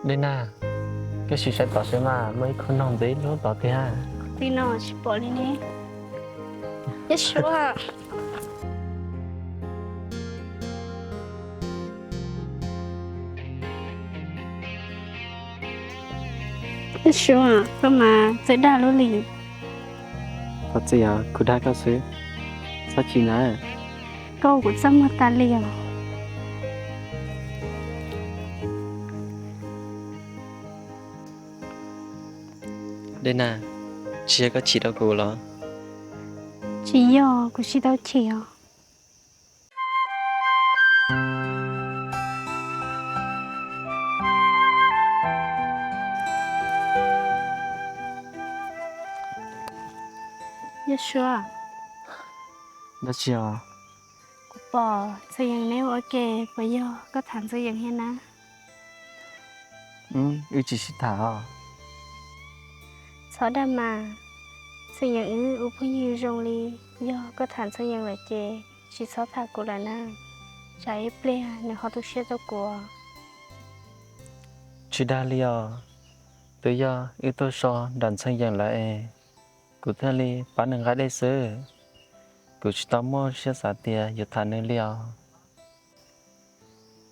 Dej Nag, koj sim saib tod seb mas muaj ib khub noog ntxiv ib lub tod tiag. Tej no tsis pom li ne. Yaj Suav, Yaj Suav, koj mas txawj dag luaj li. Thov txim os, kuv dag koj xwb, txhob chim na. Koj ua kuv txaj muag tas li os. Dej Nag, tsis yog koj chim rau kuv los? Tsis yog, kuv tsis tau chim os. Yaj Suav. Dab tsi os? Kuv pom Ntxhee Yees neb ua ke, puas yog koj tham Ntxhee Yees thiab na? Wb tsis sib tham os. Txhob dag mas, Ntxhee Yees wb ua phooj ywg zoo li, yog koj tham Ntxhee Yees lawm ces tsis txhob tham kuv lawm na, tsam ib pliag nws ho tu siab rau kuv. Tsis dag li os, twb yog wb tuaj so nram Ntxhee Yees lawm es kuv thiaj li pab nws nqa dej xwb, kuv tsis tau muaj siab xav tias yuav tham nws li os.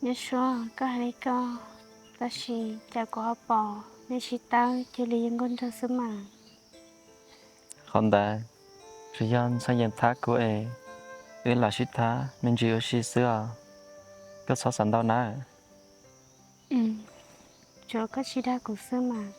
Yaj Suav, koj hais li koj, tab sis cas kuv ho pom nej sib tawb cia li yuav nkauj nraug xwb mas. Qhov ntawd tsuas yog Ntxhee Yees thab kuv es wb lam sib thab me ntsis ua si xwb os, koj txhob xav ntau na. Tsuav koj tsis dag kuv xwb mas.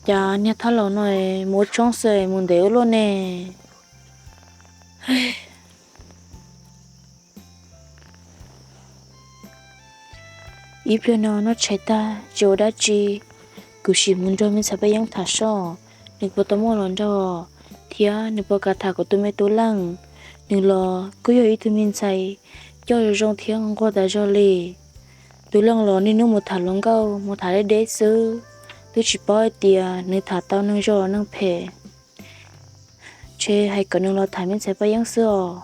Cas niag thab laus no mus ua tshoob xwb mus ntev ua luaj ne. Ib pliag no noj tshais tag tsis ua dab tsi, kuv sim mus nrog me ntxhais Paj Yeeb tham soj, nws puas tau muaj los nraug thiab nws puas kam tham kuv tus me tub leej. Nws los kuj yog ib tug me ntxhais coj zoo zoo thiab nquag tas zog li. Tub leej los niaj hnub mus tham hluas nkauj mus tham deb deb xwb, twb tsis paub hais tias nws tham tau neeg zoo los neeg phem. Ntshe hais kom nws los tham me ntxhais Paj Yeeb xwb os.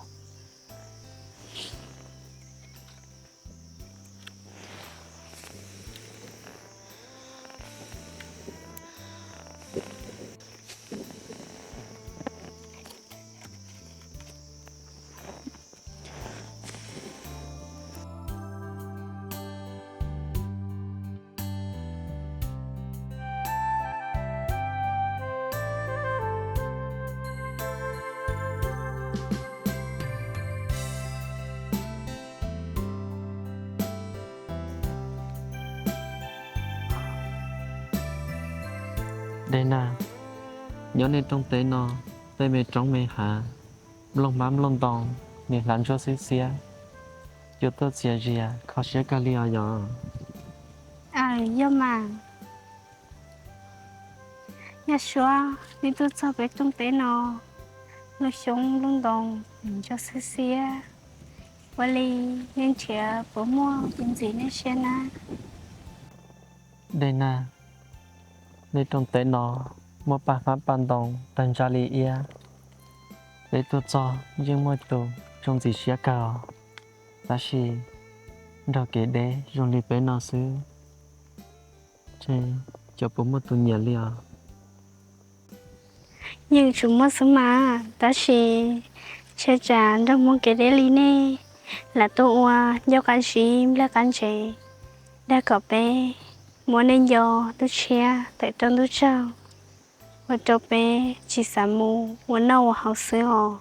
Dej Nag, nyob nej rooj teb no, tej me roob me hav, nplooj hmab nplooj ntoo, nws hlav ntsuab xwb xiab, cua tuaj txias zias kho siab kawg li os yog. Yog mas. Yaj Suav, nej tuaj txog peb rooj teb no, lub xyoob lub ntoo nws ntsuab xwb xiab, ua li nej nrhiav puas muaj tus ntxim nej siab na? Dej Nag, nej rooj teb no muaj paj hmab paj ntoo tag ntsa li iab. Peb tuaj txog yeej muaj tus zoo ntxim siab kawg os, tab sis nrog kev deb zoo li peb no xwb, ntshe cov puas muaj tus nyiam li os. Yeej tsuas muaj xwb mas, tab sis ntshe tsam nrog Hmoob kev deb li nej lam tuaj ua ncauj qab zib nplej qab ntsev, dag kom peb muab nej nco ntuj tshiab tawm rau ntuj tsaug, ua rau peb tsis xav mus ua noj ua haus xwb os.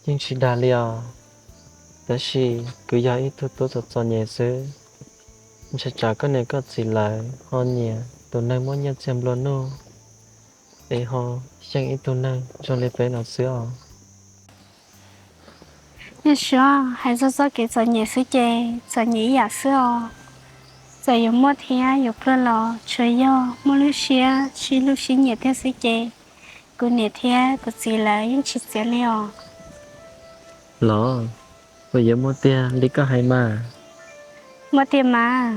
Yeej tsis dag li os, tab sis kuv yog ib tug tub txom txom nyem xwb, ntshe tsam koj niam koj txiv lawv ho nyiam tus neeg muaj nyiaj txiag nplua nuj, es ho xyeej ib tug neeg zoo li peb no xwb os. Yaj Suav, hais txog txoj kev txom nyem xwb ces txom nyem ib yam xwb os. Txawm yuav muaj thiab yuav pluag los tsuas yog muaj lub siab sib hlub sib nyiam thiab xwb ces kuv niam thiab kuv txiv lawv yeej tsis txiav li os. Los, puas yuav muaj tiag li koj hais mas? Muaj tiag mas.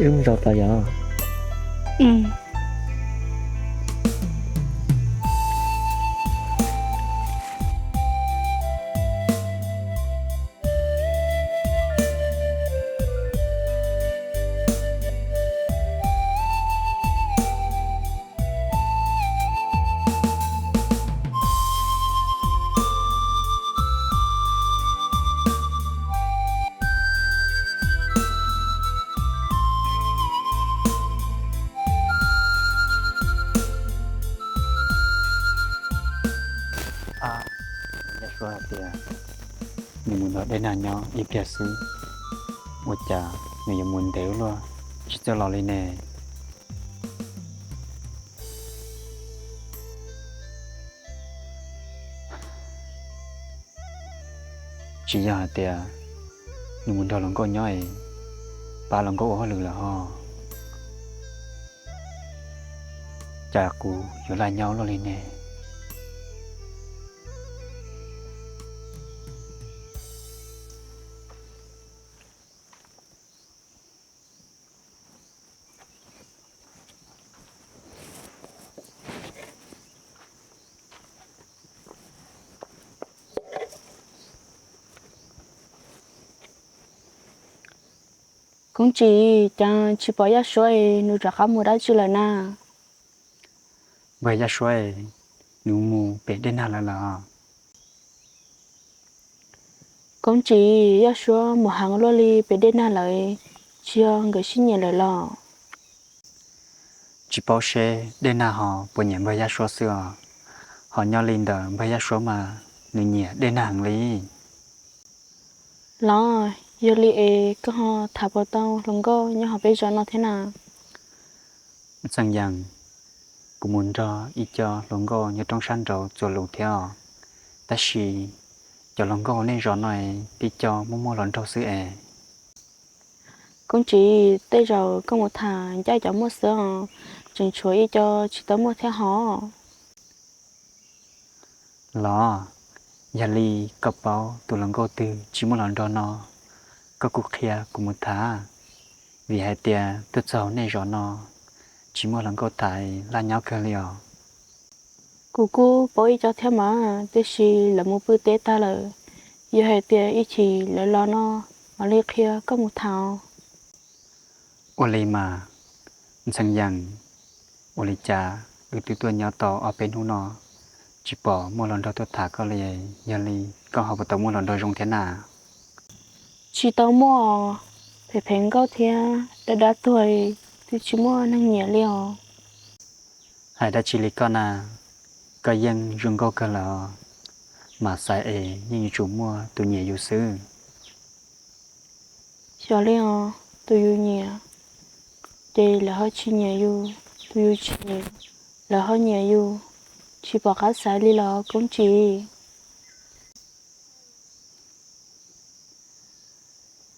Wb mus zaum tod yom. Yaj Suav hais tias nws mus nrog Dej Nag nyob ib pliag xwb, ua cas nws yuav mus ntev luaj tsis txawj los li ne? Tsis yog hais tias nws mus nrog hluas nkauj nyob es pab hluas nkauj ua hauj lwm lawm ho. Cas kuv yuav laj nyob luaj li ne? Koob Tsis, cas tsis pom Yaj Suav es nws rov qab mus dab tsi lawm na? Npawg Yaj Suav es nws mus pem Dej Nag lawm los? Koob Tsis, Yaj Suav mus heev luaj li pem Dej Nag lawm, tsis yog nkawd sib nyiam lawm los? Tsis paub seb Dej Nag ho puas nyiam npawg Yaj Suav xwb os. Ho nyob li ntawm npawg Yaj Suav mas nws nyiam Dej Nag heev li. Los, yog li es koj ho tham puas tau hluas nkauj nyob hauv peb zos no thiab na? Ntxhee Yees, kuv mus nrog ib co hluas nkauj nyob roob sab nraud txuas lus thiab os, tab sis cov hluas nkauj nej zos no es tib co muaj muaj hluas nraug xwb es. Koob Tsis, tej zaum koj mus tham ncaj cov muaj xwb os, tseem tshuav ib co tsis tau muaj thiab hos. Los, yog li koj paub tus hluas nkauj twg tsis muaj hluas nraug no, koj kuj qhia kuv mus tham, vim hais tias tuaj txog nej zos no tsis muaj hluas nkauj tham laj nyob kawg li os. Kuv kuj paub ib co thiab mas, tiam sis lawv mus pw teb tag lawm. Yog hais tias ib chim lawv los no mam li qhia koj mus tham. Ua li mas, Ntxhee Yees, ua li cas wb twb tuaj nyob tau ob peb hnub no tsis pom muaj hluas nraug tuaj tham koj li, yog li koj ho puas tau muaj hluas nraug zoo thiab na? Tsis tau muaj, phem phem nkauj thiab dab dab tuag, twb tsis muaj neeg nyiam li os. Hais dab tsi li koj na, koj yeej zoo nkauj kawg lawm, mas xav es yeej yuav tsum muaj tus nyiam yus xwb. Xyov li os, tus yus nyiam ces lawv ho tsis nyiam yus, tus yus tsis nyiam lawv ho nyiam yus, tsis pom qab xaiv li los Koob Tsis.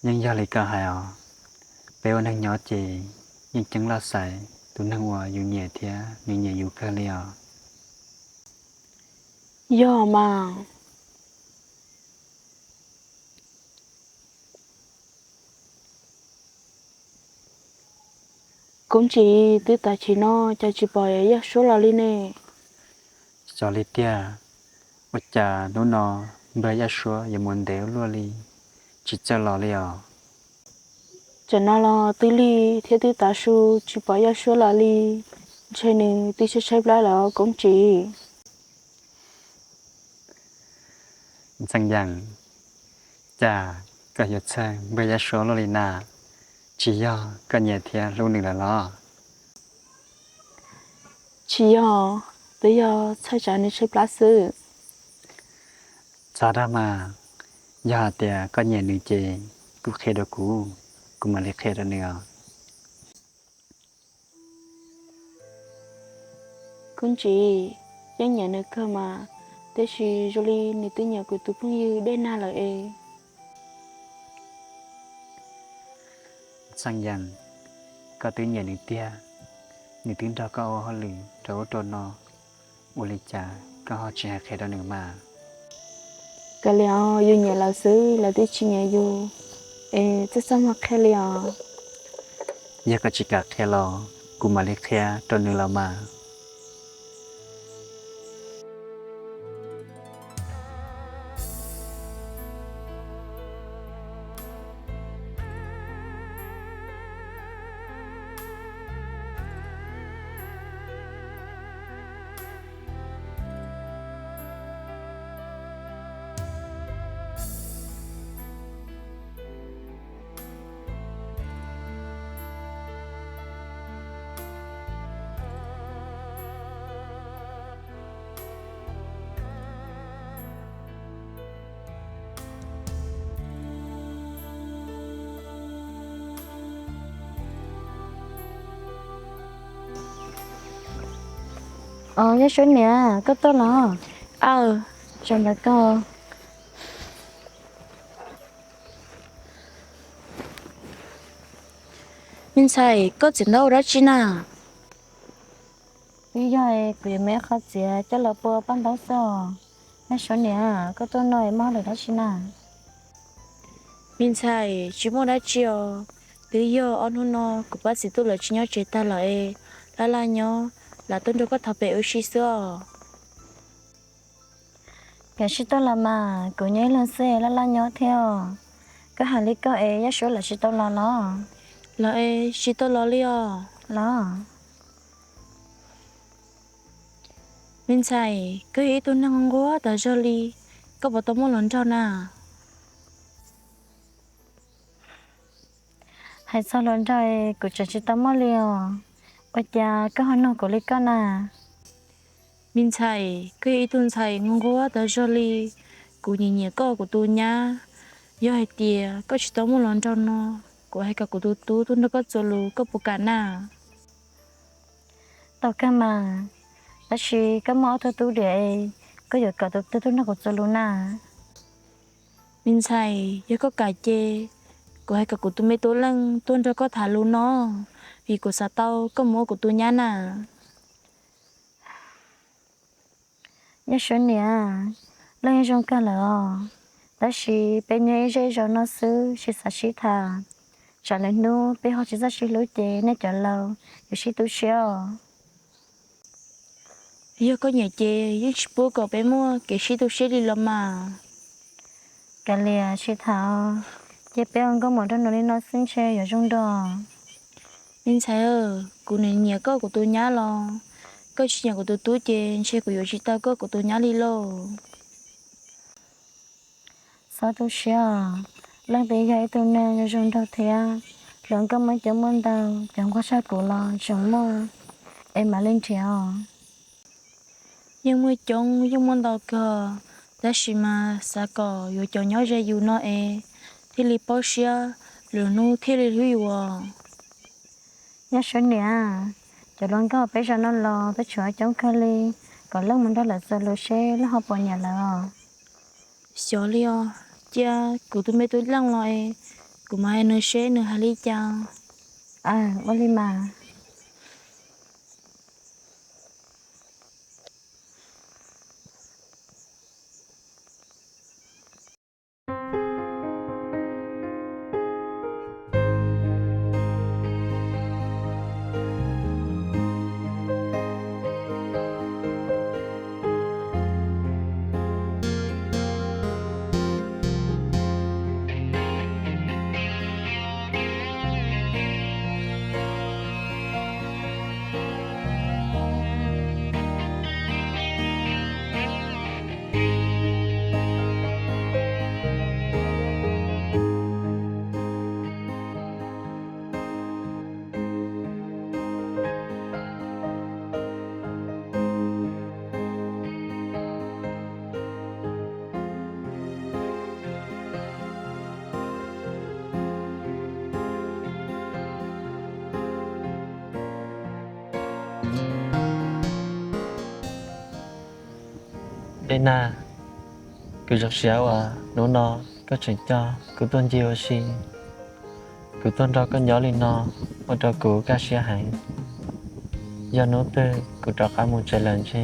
Yeej yog li koj hais os, peb ua neeg nyob ces yeej ceeb loj xaiv tus neeg uas yus nyiam thiab nws nyiam yus kawg li os. Yog mas. Koob Tsis, twb tas chim no cas tsis pom Yaj Suab los li ne? Xyov li tiag, ua cas hnub no npawg Yaj Suab yuav mus ntev luaj li, tsis txawj los li os. Tsam no los twb lig thiab twb tav su tsis pom Yaj Suab los li, ntshe nws twb tshaib tshaib plab lawm os Koob Tsim. Ntxhee Yees, cas koj yuav txhawj npawg Yaj Suab luaj li na? Tsis yog koj nyiam thiab hlub nws lawm los? Tsis yog, twb yog txhawj tsam nws tshaib plab xwb. Txhob dag mas, yog hais tias koj nyiam nws ces kuj qhia rau kuv, kuv mam li qhia rau nws os. Koob Tsim, yeej nyiam nws kawg mas, tiam sis zoo li nws twb nyiam kuv tus phooj ywg Dej Nag lawm es. Ntxhee Yees, koj twb nyiam nws tiag, nws twb nrog koj ua hauj lwm rau ub rau no, ua li cas koj ho tsis hais qhia rau nws mas? Kav liam, yus nyiam lawv xwb, lawv twb tsis nyiam yus es txaj txaj muag qhia li os. Yog koj tsis kam qhia los kuv mam li qhia rau nws los mas. Os, Yaj Suab niam, koj tuaj los? Aw, tsaug ntawd koj. Me ntxhais, koj txiav ntaub ua dab tsi na? Twb yog kuv yuav muab qhov txiav coj los pua paj ntaub xwb os. Yaj Suab niam, koj tuaj no es muaj hauj lwm dab tsi na? Me ntxhais, tsis muaj dab tsi os. Twb yog ob hnub no kuv pab txiv tuaj lawv tsis nyob tsev tag lawm es laj laj nyob, lam tuaj nrog koj thov pem ua si xwb os. Kav tsij tuaj los mas, kuv nyob ib leeg xwb laj laj nyob thiab os. Koj hais li koj es Yaj Suab lawv tsis tau los los? Los es tsis tau los li os. Los. Me ntxhais, koj yog ib tug neeg nquag tas zog li, koj puas tau muaj hluas nraug na? Hais txog hluas nraug kuv tseem tsis tau muaj li os. Ua cas koj ho nug kuv li koj na? Me ntxhais, koj yog ib tug ntxhais nquag nquag tas zog li, kuv nyiam nyiam koj kuv tus nyab. Yog hais tias koj tsis tau muaj hluas nraug no, kuv hais kom kuv tus tub tuaj nrog koj txuas lus koj puas kam na? Tau kawg mas, tab sis koj muaj ob tug tub diam, koj yuav kom tus twg tuaj nrog kuv txuas lus na? Me ntxhais, yog koj kam ces kuv hais kom kuv tus me tub Leej tuaj nrog koj tham lus no, vim kuv xav tau koj mus ua kuv tus nyab na. Yaj Suab niam, Leej yeej zoo kawg lawm os, tab sis peb nyob ib zej zos no xwb tsis xav sib tham, tsam lwm hnub peb ho tsis txawj sib hlub ces nej cov laus yuav sib tu siab os. Yog koj nyiam ces yeej tsis pub kom peb muaj kev sib tu siab li los mas. Kav liam, sib tham, cia peb ua nkauj muam nrog nws li no xwb ntshe yuav zoo dua. Me ntxhais, kuv nyiam nyiam koj kuv tus nyab los koj tsis nyiam kuv tus tub ces ntshe kuv yuav tsis tau koj kuv tus nyab li lauj. Txhob tu siab os, Leej twb yog ib tug neeg zoo nraug thiab, hluas nkauj muaj coob muaj ntau, cov nquag tshaj kuv los tseem muaj, es mam li nrhiav os. Yeej muaj coob yeej muaj ntau kawg, tab sis mas xav kom yuav cov nyob ze yus no es thiaj li paub siab, lwm hnub thiaj li hlub yus os. Yaj Suab niam, cov hluas nkauj peb zos no los peb tshuav coob kawg li, kom Leej mus nrog lawv txuas lus seb Leej ho puas nyiam lawv os. Xyov li os, cia kuv tus me tub Leej los es kuv mam hais nws seb nws hais li cas. Aw, ua li mas. Dej Nag, kuv zoo siab uas hnub no koj tseem coj kuv tuaj ncig ua si. Kuv tuaj nrog koj nyob li no ua rau kuv kaj siab heev. Yog hnub twg kuv rov qab mus tsev lawm ntshe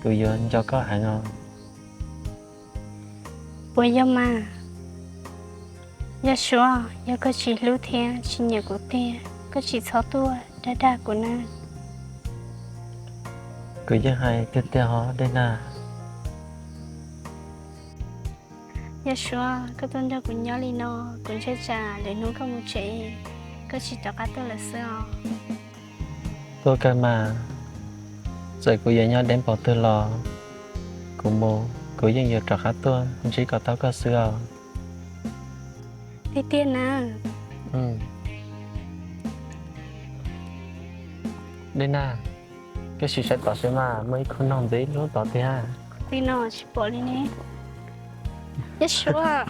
kuv yuav nco koj heev os. Puas yog mas? Yaj Suav, yog koj tsis hlub thiab tsis nyiam kuv tiag, koj tsis txhob tuaj dag dag kuv na. Kuv yeej hais tiag tiag hov Dej Nag. Yaj Suav, koj tuaj nrog kuv nyob li no, kuv ntshai tsam lwm hnub koj mus tsev, koj tsis rov qab tuaj lawm xwb os. Tuaj kawg mas, txawm kuv yuav nyob deb npaum twg los kuv mus kuv yeej yuav rov qab tuaj ntsib kom tau koj xwb os. Tiag tiag na? Dej Nag, koj sim saib tod seb mas muaj ib khub noog ntxiv lub tod tiag. Tij no tsis pom li ne. Yaj Suav.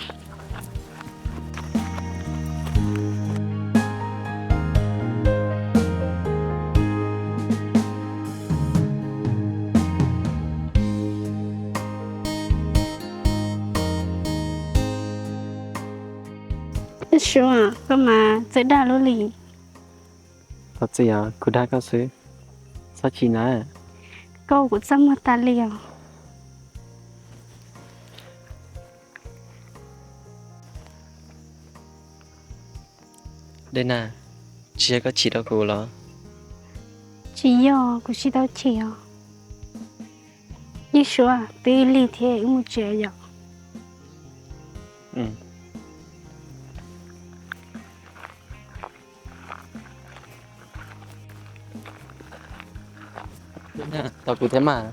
Yaj Suav, koj mas txawj dag luaj li. Thov txim os, kuv dag koj xwb, txhob chim na. Koj ua kuv txaj muag tas li os. Dej Nag, tsis yog koj chim rau kuv los? Tsis yog, kuv tsis tau chim os. Yaj Suav, twb lig thiab, wb mus tsev yom. Tos kuv thiab mas.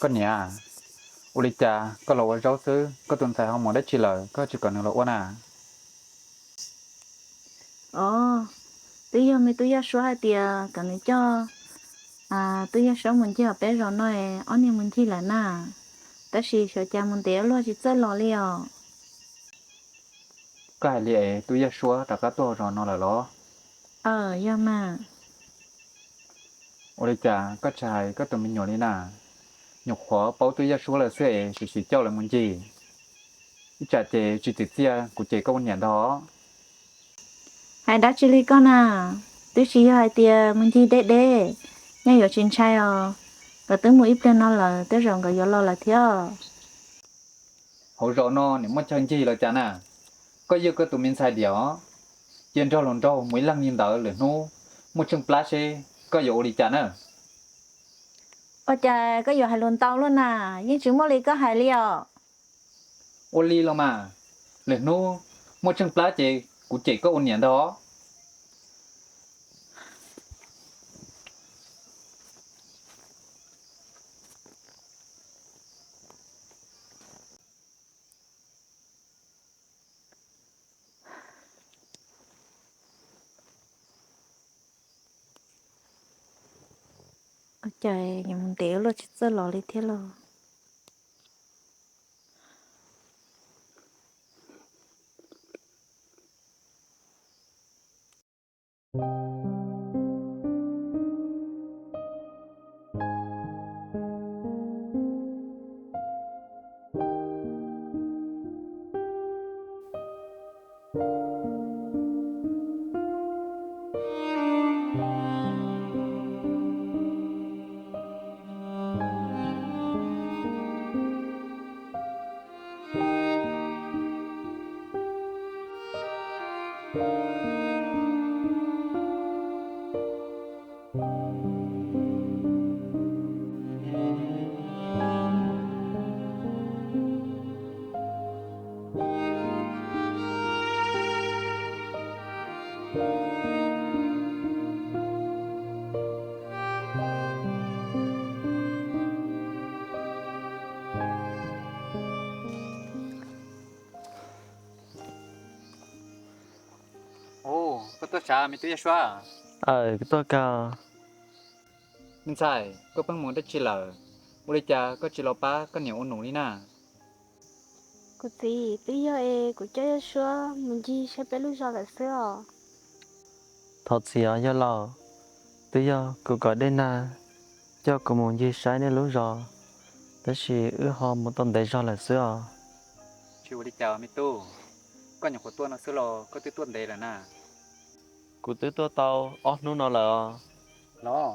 Koj niam, ua li cas koj los ua zaub xwb, koj tus ntxhais ho mus dab tsi lawm koj tsis kom nws los ua na? Os, twb yog me tub Yaj Suab hais tias kom nws coj tub Yaj Suab mus ncig peb zos no, ob niag mus ncig lawm na, tab sis xyov cas mus ntev luag tsis txawj los li os. Koj hais li es tub Yaj Suab rov qab tuaj zos no lawm los? Aw, yog mas. Ua li cas koj tsis hais koj tus me nyuam li na? Nyuam qhuav paub tub Yaj Suab lawm xwb es sim sim coj lawv mus ncig, ib tsam ces tsis txim txiaj kuv cem koj ua niam ntag. Hais dab tsi li koj na, twb tsis yog hais tias mus ncig deb deb, nyob yuav tsis ntshai os, nkawd twb mus ib pliag no lawm tej zaum nkawd yuav los lawm thiab. Hauv zos no nim muaj chaw ncig los cas na? Koj yog koj tus me ntxhais diam os, cia nrog hluas nraug mus ib leeg li ntawd lwm hnub muaj tsheej plab seb koj yuav ua li cas na. Ua cas koj yuav hais lus ntau luaj na, yeej tsis muaj li koj hais li os. Ua li los mas, lwm hnub muaj tsheej plab ces kuv cem koj ua niam ntag. Ua cas yuav mus ntev luaj tsis txawj los li thiab los? Tsam me tub Yaj Suav. Aw, kuv tuaj kawg. Me ntxhais, koj pheej mus dab tsi lawm? Ua li cas koj tsis los pab koj niam ua num li na? Kuv txiv, twb yog es kuv coj Yaj Suav mus ncig saib peb lub zos lawm xwb os. Thov txim os yawg laus, twb yog kuv kom Dej Nag coj kuv mus ncig saib nej lub zos, tab sis wb ho mus tau ntev zog lawm xwb os. Tsis ua li cas me tub, koj nyuam qhuav tuaj no xwb los koj twb tuaj ntev lawm na. Kuv twb tuaj tau ob hnub no lawm os. Los,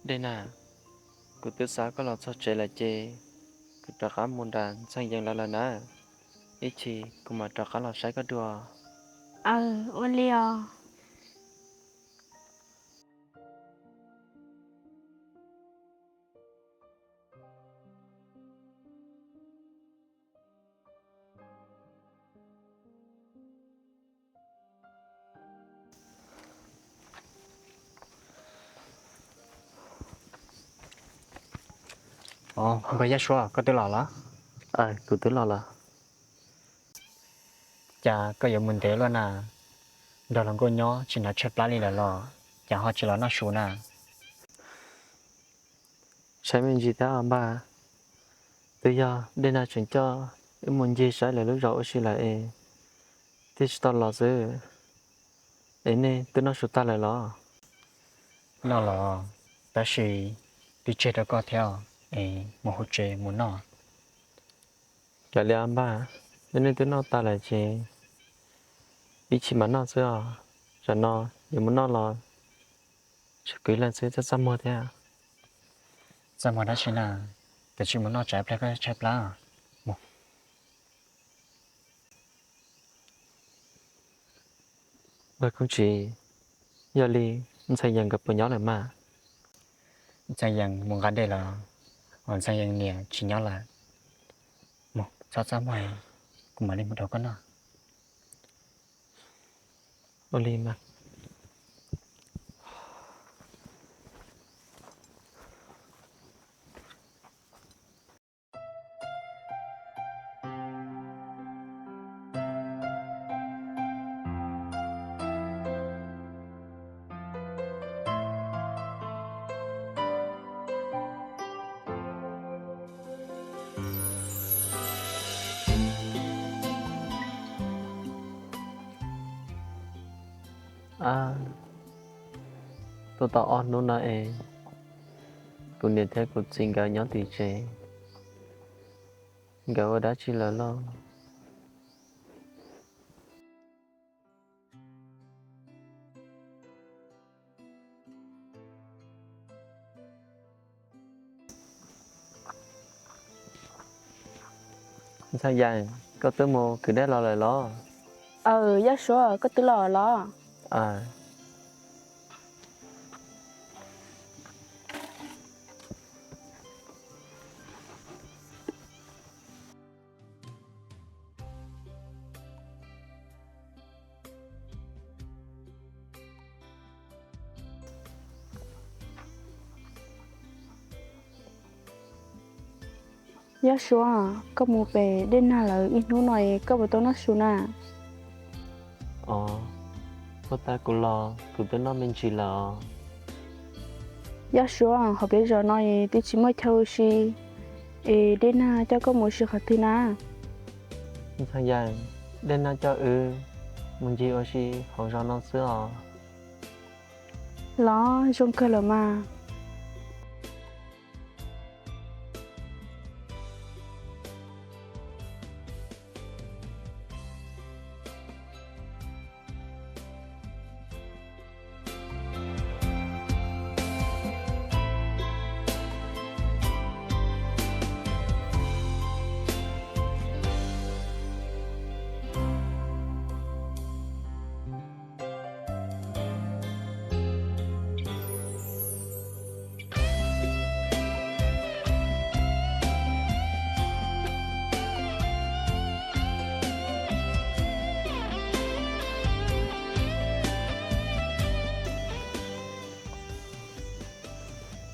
Dej Nag, kuv twb xa koj los txog tsev lawm ces kuv rov qab mus nram Ntxhee Yees lawv lawm na. Ib chim kuv mam rov qab los saib koj dua. Aw, ua li os. Os, npawg Yaj Suav, koj twb los los? Aw, kuv twb los lawm. Cas koj yuav mus ntev luaj na? Nrog luag nkauj nyob tsis hnov tshaib plab li lawm los cas ho tsis los noj su na? Saib me ntsis thiab npawg, twb yog Dej Nag tseem coj wb mus ncig saib lawv lub zos ua si lawm es thiaj tsis tau los xwb. Es nej twb noj su tag lawm los? Noj los, tab sis twb tseg rau koj thiab es mus hauv tsev mus noj. Kav liam npawg, yog nej twb noj tag lawm ces ib chim mam noj xwb os. Tsam no yuav mus noj los tsam kwv ib leeg xwb thiaj txaj muag thiab. Txaj muag dab tsi na, kav tsij mus noj tsam ib pliag koj tshaib plab. Npawg Kooj Tsim, yog li Ntxhee Yees nkawd puas nyob lawm mas? Ntxhee Yees mus nqa dej lawm, Ntxhee Yees niam tsis nyob lawm. Mus txhob txaj muag, kuv mam li mus rau koj noj. Ua li mas. Tuaj tau ob hnub no es kuv niam thiab kuv txiv nkawd nyob tim tsev, nkawd ua dab tsi lawm lauj? Ntxhee Yees, koj twb mus kwv dej los lawm los? Aw, Yaj Suav, koj twb los los? Yaj Suav, koj mus pem Dej Nag lawv ib hnub no es koj puas tau noj su na? Os, puag ta kuv los kuv twb noj me ntsis lawm os. Yaj Suav, hauv peb zos no es twb tsis muaj chaw ua si, es Dej Nag coj koj mus ua si qhov twg na? Ntxhee Yees, Dej Naj coj wb mus ncig ua si hauv zos no xwb os. Los zoo kawg lawm mas.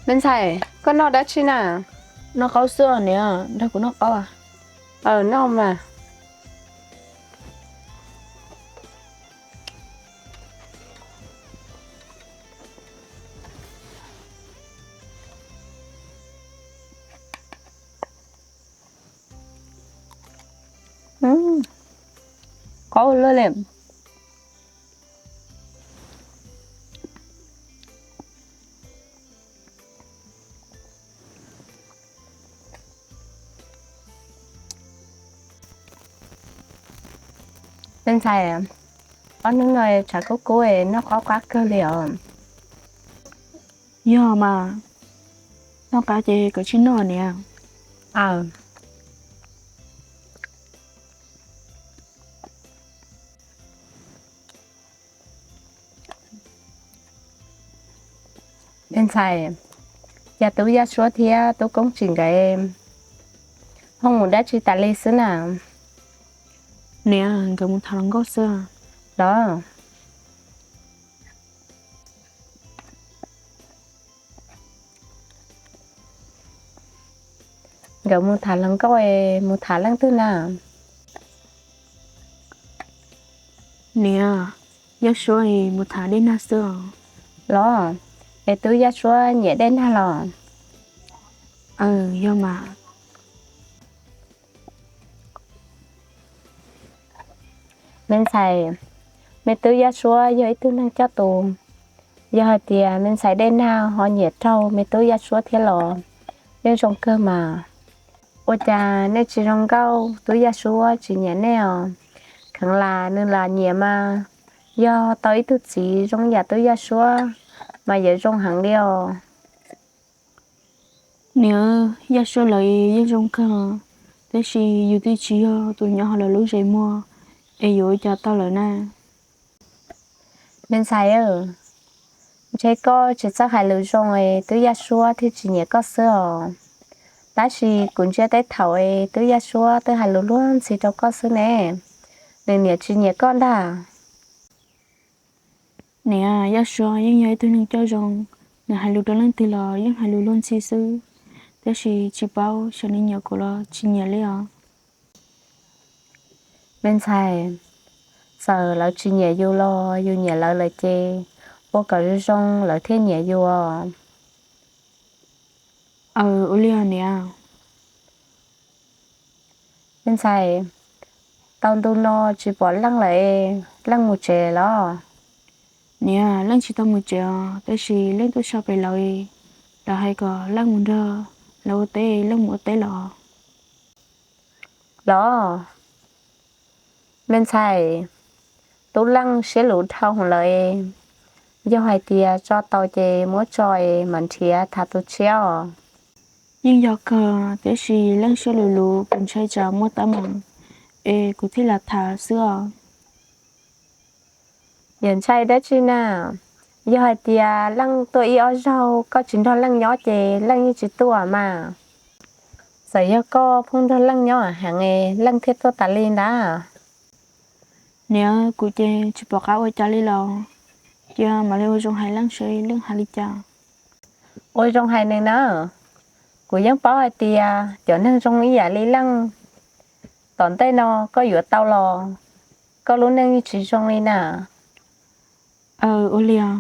Me ntxhais, koj noj dab tsi na? Noj qaub xwb os niam, nrog kuv noj qaub. Aw, noj mas. Qaub luaj li. Me ntxhais, ob hnub no tshav kub kub noj qaub qab kawg li os. Yog mas, noj qab ces koj tsis noj niam. Me ntxhais, cas tub Yaj Suab thiab tub Koob Tsim nkawd ho mus dab tsi tas li xwb na? Niam, nkawd mus tham hluas nkauj xwb los. Nkawd mus tham hluas nkauj, mus tham leej twg na? Niam, Yaj Suab mus tham Dej Nag xwb os. Los, es tub Yaj Suab nyiam Dej Nag los? Aw, yog mas. Me ntxhais, me tub Yaj Suab yog ib tug neeg coj tus. Yog hais tias me ntxhais Dej Nag ho nyiam raug me tub Yaj Suab thiab los yeej zoo kawg mas. Ua cas nej tsis zoo nkauj, tub Yaj Suab tsis nyiam nej os? Kheev lam nws lam nyiam mas, yog tau ib tug txiv zoo yam tub Yaj Suab mas yuav zoo heev li os. Niam, Yaj Suab lawv yeej zoo kawg, tab sis yus twb tsis yog tus nyob hauv lawv lub zes muag, es yuav ua cas tau lawm na? Me ntxhais, ntshe koj tsis txawj hais lus zoo es tub Yaj Suab thiaj tsis nyiam koj xwb os. Tab sis kuv ntsia tej thaum es tub Yaj Suab twb hais lus luag ntxhi rau koj xwb ne, nws niam tsis nyiam koj ntag. Niam, Yaj Suab yeej yog ib tug neeg coj zoo, nws hais lus rau leej twg los yeej hais lus luag ntxhi xwb, tab sis tsis paub xyov nws nyiam kuv los tsis nyiam li os. Me ntxhais, txawm lawv tsis nyiam yus los yus nyiam lawv lawm ces ua kom zoo zoo lawv thiaj nyiam yus. Aw, ua li os niam. Me ntxhais, tau ntu no tsis pom Leej lawm, Leej mus tsev los? Niam, Leej tsis tau mus tsev os, tab sis Leej tuaj so pem lawv, lawv hais kom Leej mus nrog lawv ua teb, Leej mus ua teb los. Los, me ntxhais, tub Leej siab luv dhau hwv lawm, yog hais tias tso tau ces muab tso es mam nrhiav tham tus tshiab os. Yeej yog kawg, tiam sis Leej siab luv luv kuv ntshai tsam muaj teeb meem es kuv thiaj lam tham xwb os. Yog ntshai dab tsi na, yog hais tias Leej tuaj ib ob zaug koj tsis nrog Leej nyob ces Leej yeej tsis tuaj mas. Txawm yog koj pheej nrog Leej nyob heev es Leej thiaj tuaj tas li ntag. Niam, kuv ces tsis pom qab ua cas li los, cia mam li ua zoo hais Leej seb Leej hais li cas. Ua zoo hais nws na, kuv yeej paub hais tias cov neeg zoo ib yam li Leej, tom ntej no koj yuav tau los, koj lub neej yeej tsis zoo li na. Aw, ua li os.